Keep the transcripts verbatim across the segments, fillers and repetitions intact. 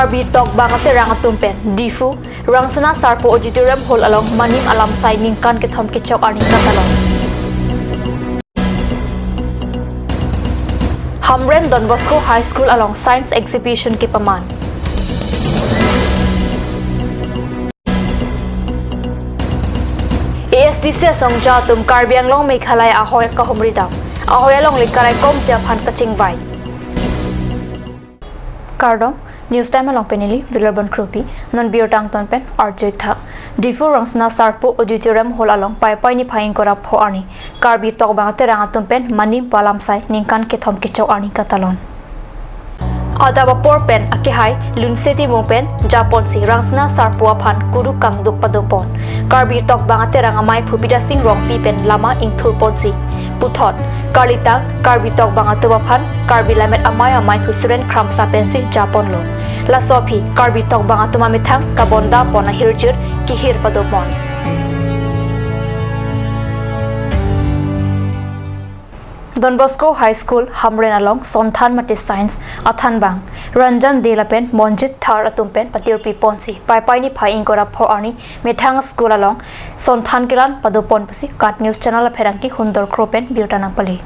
Karbi Tokbang Aterang atum pen Diphu, Rangsina Sarpo Auditorium Hall along Manim Alamsai ningkan kethom kechok arni katalon. Hamren Don Bosco High School along Science Exhibition kepaman. A S D C asongja atum Karbi Anglong Meghalaya ahoi kahumri dam. Ahoi alongle karaikomji aphan kachingvai. Kardom, News Time along pen neli Vilarbon Kropi, non birta angton pen arjuitha. Diphu Rangsina Sarpo Auditorium Hall along Paipai niphai ingkoi ra pho arni Karbi Tokbang Aterang atum pen Manim Alamsai ningkan kethom kechok arni katalon. Adap apor pen akehai Lunse Timung pen japonsi Rangsina Sarpo aphan kuru kangduk padopon. Karbi Tokbang Aterang amaiphu Bidya Sing Rongpi pen lama ingthurponsi puthot, karlitang Karbi Tokbang atum aphan Karbi Lammet Amei amaiphu Suren Kramsa pensi japonlo. Laso aphi Karbi Tokbang atum amethang kabondapon ahirjir kehir padopon. Don Bosco High School, Hamren along Sonthan mate Science athanbang Ranjan Dey lapen Monjit Dhar atum pen patirpiponsi Paipai niphai ingkoi ra pho arni methang school along Sonthan kelang padopon pusi KAT News Channel apherangke Hundor Kro pen birta nangpale.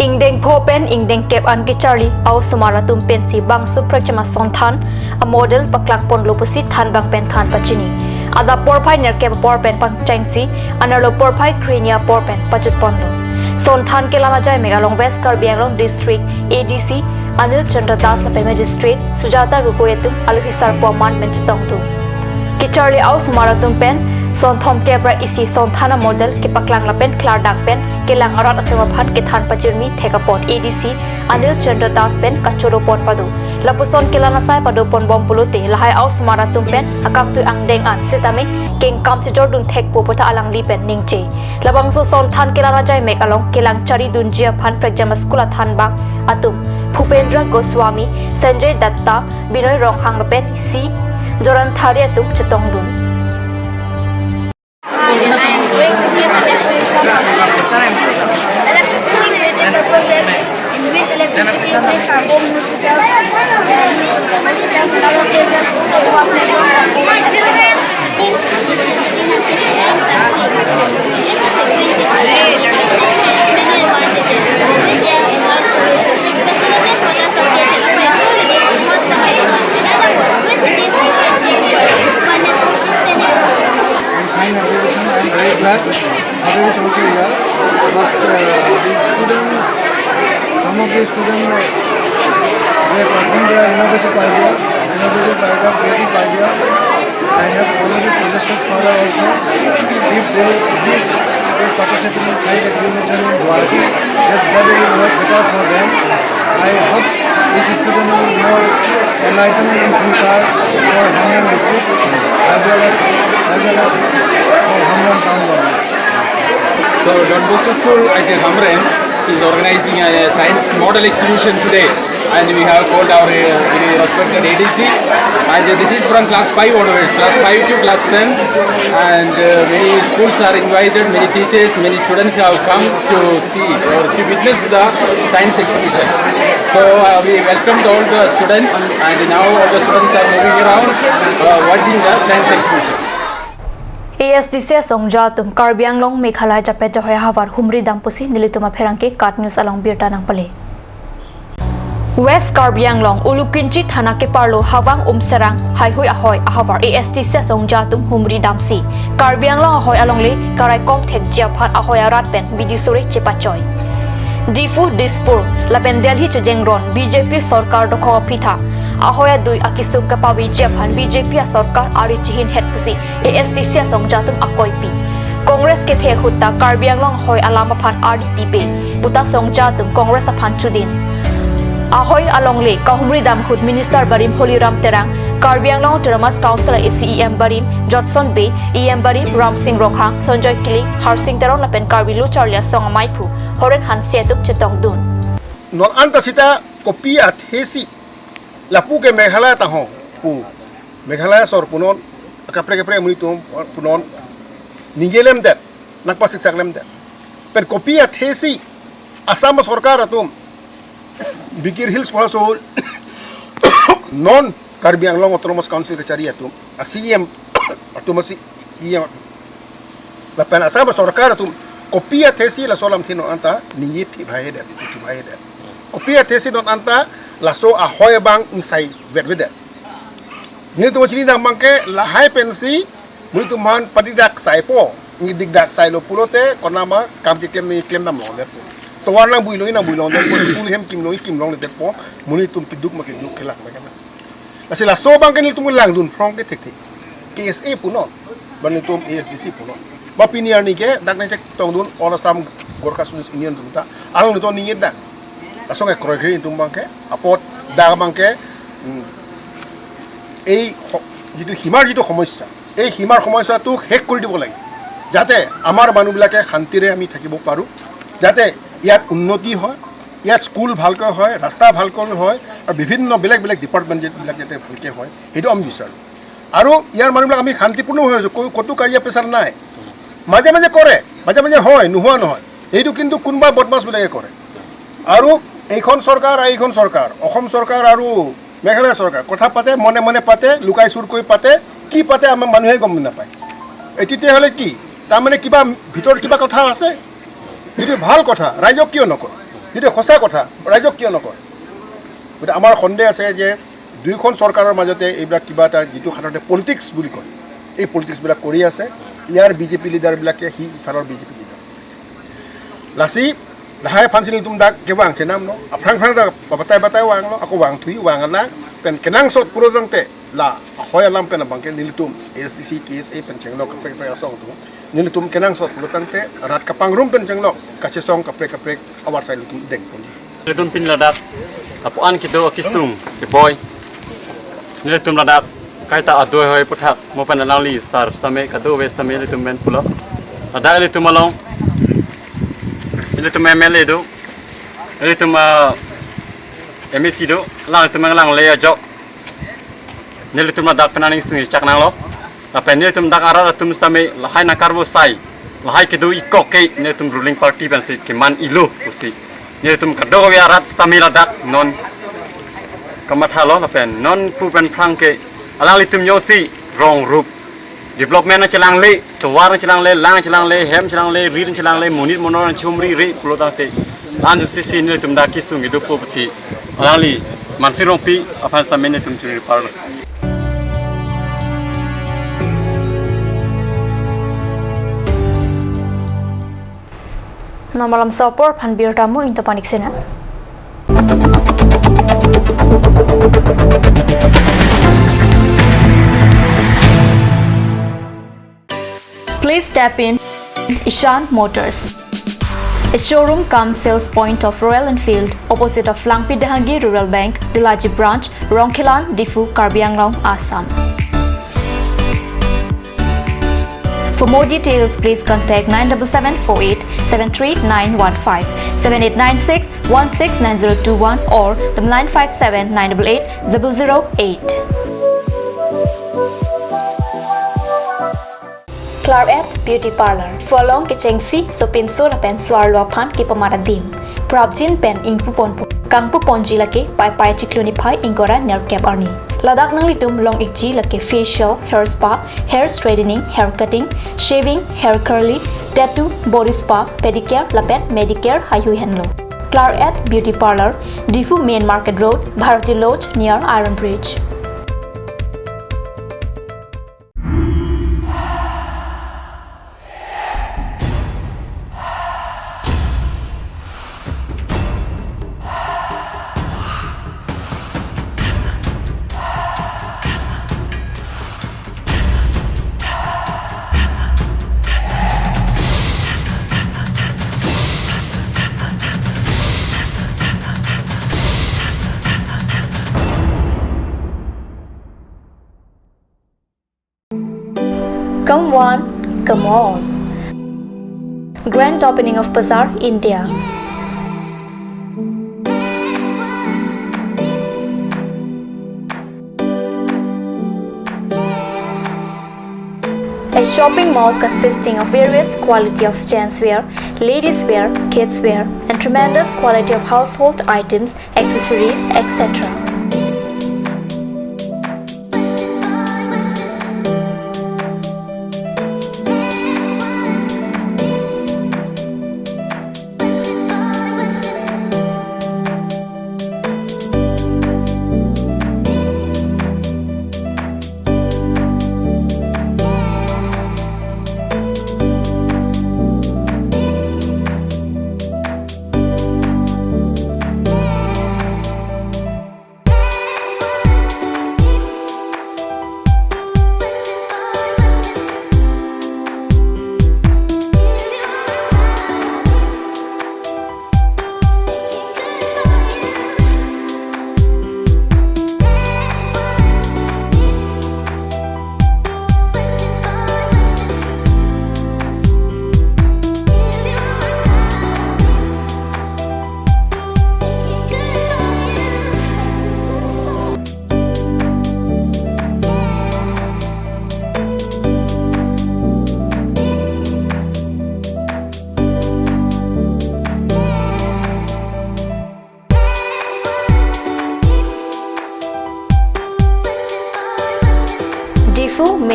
Ingdeng pho pen ingdeng kep an kecharli a-osomar atum pensi bangso prekjam asonthan amodel paklangponlo pusi thanbang pen than pachini. Adap porphai nerkep apor pen pangchengsi anerlo porphai krehini apor pen pajutponlo. Sonthan kelang ajaimek along West Karbi Anglong District A D C Anil Chandra Das lapen Magistrate Sujata Gogoi atum alohi sarpo aman pen chetongdun. Kecharli a-osomar atum pen sonthom kep ra isi sonthan amodel kepaklang lapen klardak pen kelang arat atum aphan kethan pachirmi thek apot A D C Anil Chandra Das pen kachoropon pado. Lapuson kelang asai padoponbom pulote lahai a-osomar atum pen akangtui angdeng an sitame kengkam chejordun thekpo pu ta alangli pen ningje. Labangso sonthan kelang ajaimek along kelang charidunji aphan prekjam school athanbang atum Bhupendra Goswami, Sanjay Datta, Binoy Ronghang lapen C Joran Thari atum chetongdun. Electricity created the process in which electricity makes our home hospitals, hospitals and other places, the vast network of home electricity. In sign application, I am very glad. Others also here, but, uh, the students, some of the students, uh, they perform their innovative idea, innovative idea, creative idea. I have already suggested further also, if they, if they participate in science exhibition in Guwahati, that, that will work better for them. I hope this student will more enlightened in future for Hamren district as well as, as well as for Hamren town government. So Don Bosco School at Hamren is organizing a science model exhibition today, and we have called our, uh, very respected A D C, and this is from class five onwards, class five to class ten, and, uh, many schools are invited, many teachers, many students have come to see or to witness the science exhibition. So, uh, we welcomed all the students, and now all the students are moving around, uh, watching the science exhibition. A S D C asongja atum Karbi Anglong Meghalaya japet jahoi ahavar humri dam pusi nelitum apherangke KAT News along birta nangpale. West Karbi Anglong Ulukinchi Thana keparlo Hawang Umserang Haihui ahoi ahavar A S D C asongja atum humri damsi Karbi Anglong ahoi alongle karaikom thekji aphan ahoi arat pen bidi suri chepachoi. Diphu, Dispur lapen Delhi chejengron B J P sorkar dokok aphi tha ahoi adui akesung kapaveji aphan B J P asorkar ari chihin het pusi A S D C asongja atum akoipi. Congress kethe ahut ta Karbi Anglong ahoi alam aphan ari pipe puta songja atum Congress aphan chudin. Ahoi alongle kahumri dam ahut Minister barim Holiram Terang, Karbi Anglong Autonomous Council a C E M barim Jotson Bey, E M barim Ramsing Ronghang, Sonjoy Kiling, Harsing Teron lapen Karbi Lo Charli Asong amaiphu Horen Hanse atum chetongdun. Non anta sita kopi athesi lapu ke Meghalaya ta ho pu, Meghalaya sor punon, kaprek kaprek amonit atum punon ningje lemdet, nangpasiksak lemdet. Pen kopi athesi Assam sorkar atum B K R Hills Forest Hall, non Karbi Anglong Autonomous Council kachari atum, a-C E M atum, a-C E M lapen Assam sorkar atum kopi athesi laso alamthe non anta ningje phi bhai det, phi bhai det. Kopi athesi non anta laso ahoi abang ingsai vet vet det. Nelitum chinidam abangke lahai pensi monit atum aphan padidak saipo, ningdikdak sailo pulote konama kam keklem ningklem dam longdetpo. Tovar nangbui longji nangbui longdetpo, school hem kim longji kim longledetpo, monit atum keduk ma keduk, kelak ma kelak. Lasi laso abangke nelitum langdun phrong ke thekthek. K S A punon, ba nelitum A S D C punon. Ba pini arni ke dak nangchek tongdun All Assam Gorkha Students Union atum ta, along nelitum ningjedak. Laso nge kroikre nelitum abangke, apot dak abangke, hmm, ei ho-, jitu himar jitu somosya, ei himar somosyaটো শেষ কৰি দিব লাগে, যাতে আমাৰ মানুহবিলাকে শান্তিৰে আমি থাকিব পাৰোঁ, যাতে ইয়াত উন্নতি হয়, ইয়াত স্কুল ভালকৈ হয়, ৰাস্তা ভালকৈ হয় আৰু বিভিন্ন বেলেগ বেলেগ ডিপাৰ্টমেণ্টবিলাক যাতে ভালকৈ হয়, সেইটো আমি বিচাৰোঁ। আৰু ইয়াৰ মানুহবিলাক আমি শান্তিপূৰ্ণভাৱে আছোঁ, ক-, ক'তো কাজিয়া পেচাল নাই। মাজে মাজে কৰে, মাজে মাজে হয়, নোহোৱা নহয়, সেইটো কিন্তু কোনোবা বদমাছবিলাকে কৰে। আৰু এইখন চৰকাৰ আৰু এইখন চৰকাৰ, অসম চৰকাৰ আৰু মেঘালয় চৰকাৰ কথা পাতে, মনে মনে পাতে, লুকাই চুৰকৈ পাতে, কি পাতে আমাৰ মানুহে গম নাপায়। এই তেতিয়াহ'লে কি? তাৰমানে কিবা ভিতৰত কিবা কথা আছে? যদি ভাল কথা, ৰাইজক কিয় নকয়? যদি সঁচা কথা, ৰাইজক কিয় নকয়? গতিকে আমাৰ সন্দেহ আছে যে দুয়োখন চৰকাৰৰ মাজতে এইবিলাক কিবা এটা, যিটো সাধাৰণতে পলিটিক্স বুলি কয়, এই পলিটিক্সবিলাক কৰি আছে। ইয়াৰ বিজেপি লিডাৰবিলাকে সি ইফালৰ BJP leader. Lasi lahai aphansi nelitum dak kevang chenamlo, aphrang phrang dak batai batai vanglo, ako vangthui vang alang pen kenangsot pulo tangte, la ahoi alam pen abangke nelitum A S D C, K S A pen chenglok kaprek kaprek asong atum, nelitum kenangsot pulo tangte rat kapangrum pen chenglok kachesong kaprek kaprek avarsai nelitum dengponji. Nelitum pini ladak apo an kedo kesung keboi. Nelitum ladak kaita adoi hoi puthak mo pen alangli sar sitame kadokave sitame nelitum pen pulo. Ladak nelitum along, nelitum M L A do, nelitum, ah, M A C do, alanglitum alangle ajok nelitum ladak pen aning sung chak nanglo. Lapen nelitum dak arat atum sitame lahai nangkarvo sai, lahai kedo ikok ke nelitum ruling party pensi keman ilo pusi nelitum kadokave arat sitame ladak non kamathalo. Lapen non pu pen phrang ke alanglitum jongsi rong rup development nangchelangle, tovar nangchelangle, lang nangchelangle, hem nangchelangle, ri nangchelangle, monit monor nangchumrire pulo tangte, an jusi si nelitum dak kesung kedo po pusi alangli Mansing Rongpi aphan sitame nelitum churi parlo. Namalam sopor phan birta mo into panik sena. Please step in Ishan Motors, a showroom cum sales point of Royal Enfield, opposite of Langpi Dehangi Rural Bank, Delaji Branch, Rongkhelan, Diphu, Karbi Anglong, Assam. For more details, please contact nine double seven four eight seven three nine one five, seven eight nine six one six nine zero two one or the nine five seven nine double eight double zero eight. Claret Beauty Parlor. Pholong kechengsi, sopinso lapen soarlo aphan kepamat adim. Prapjin pen ingpu ponpo. Kangpu ponji lake Paipai chiklo niphai ingkoi ra nerkep arni. Ladak nanglitum long-ikji lake facial, hair spa, hair straightening, hair cutting, shaving, hair curly, tattoo, body spa, pedicure lapen manicure haihui henlo. Claret Beauty Parlor, Diphu Main Market Road, Bharati Lodge near Iron Bridge. Come one, come all. Grand opening of Bazaar, India. A shopping mall consisting of various quality of gents wear, ladies wear, kids wear, and tremendous quality of household items, accessories, et cetera.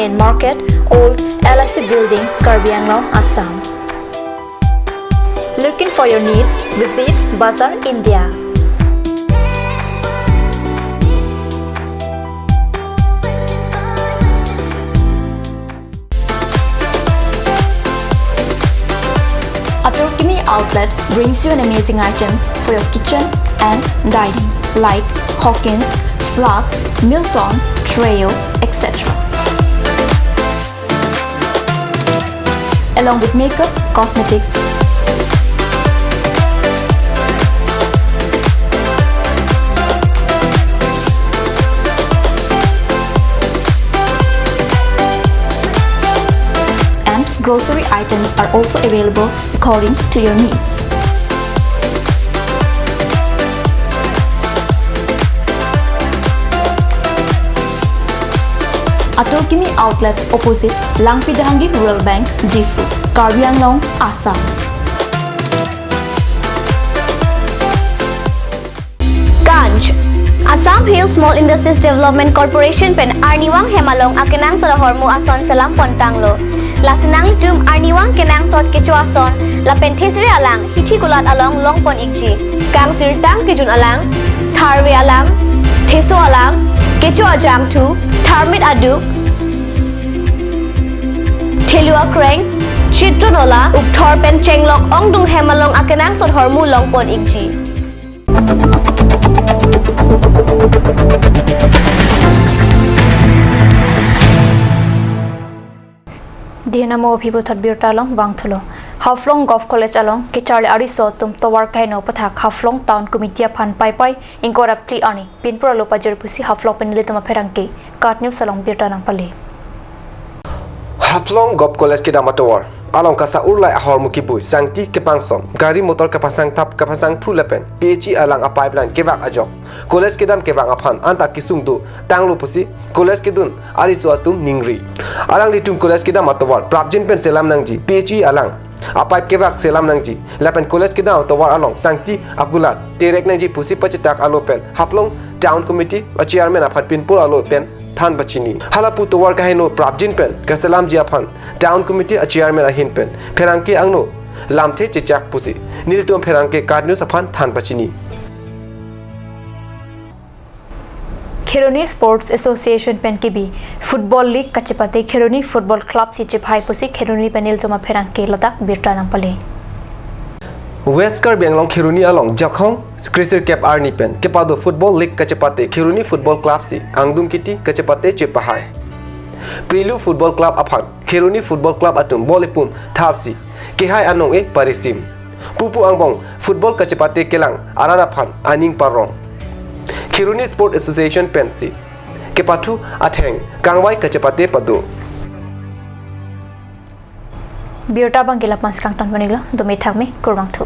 Main Market, Old L I C Building, Karbi Anglong, Assam. Looking for your needs? Visit Bazaar India. Ator Kimi Outlet brings you an amazing items for your kitchen and dining, like Hawkins, Flux, Milton, Treo, et cetera. Along with makeup, cosmetics, and grocery items are also available according to your needs. Ator Kimi Outlet, opposite Langpi Dehangi Rural Bank, Diphu, Karbi Anglong, Assam. Ganj. Assam Hill Small Industries Development Corporation pen arnivang hem along akenangsot ahormu ason selam pontanglo. Lasi nanglitum arnivang kenangsot kecho ason lapen thesere alang hithi kulat along longpon ikji. Kangsirtang kejun alang, tharve alang, theso alang, kecho ajangthu, tharmit aduk, thelu akreng, chitron ola, ukthor pen chenglok ongdung hem along akenangsot ahormu longpon ikji. Dihena mo aphi puthot birta along vangthulo. Haflong Govt College along kecharli ariso atum tovar kaheno aputhak Haflong Town Committee aphan Paipai ingkoi ra phli arni pinpur alo pajir pusi Haflong pen nelitum apherangke KAT News along birta nangpale. Haflong Govt College kedam atovar along kasa-urlai ahormu kebui, sangti kepangson, gari motor kepasang thap kepasang phru lapen P H E alang a-pipeline kevak ajok college kedam kevang aphan anta kesung do tanglo pusi college kedun ariso atum ningri. Alanglitum college kedam atovar prapjin pen selam nangji, P H E alang a-pipe kevak selam nangji lapen college kedam atovar along sangti akulat terek nangji pusi pachitak alo pen Haflong Town Committee a-chairman aphan pinpur alo pen than pachini. Halapu tovar kaheno prapjin pen kaselamji aphan Town Committee a-chairman ahin pen pherangke angno lamthe chechak pusi nelitum pherangke KAT News aphan than pachini. Kheroni Sports Association pen kebi Football League kachepate Kheroni Football Club si chephai pusi Kheroni pen nelitum apherangke ladak birta nangpale. West Karbi Anglong Kheroni along Jakhong krisirkep arni pen kepado Football League kachepate Kheroni Football Club si angdung kiti kachepate chepahai. Prilu Football Club aphan Kheroni Football Club atum ball ipum thapsi kehai anong-e parisim. Pupu angbong football kachepate kelang arat aphan aning parong. Kheroni Sport Association pensi kepathu atheng kangvai kachepate pado. Birta abang ke lapu-an si kangton pon-iklo, dome thakme, kurvangthu.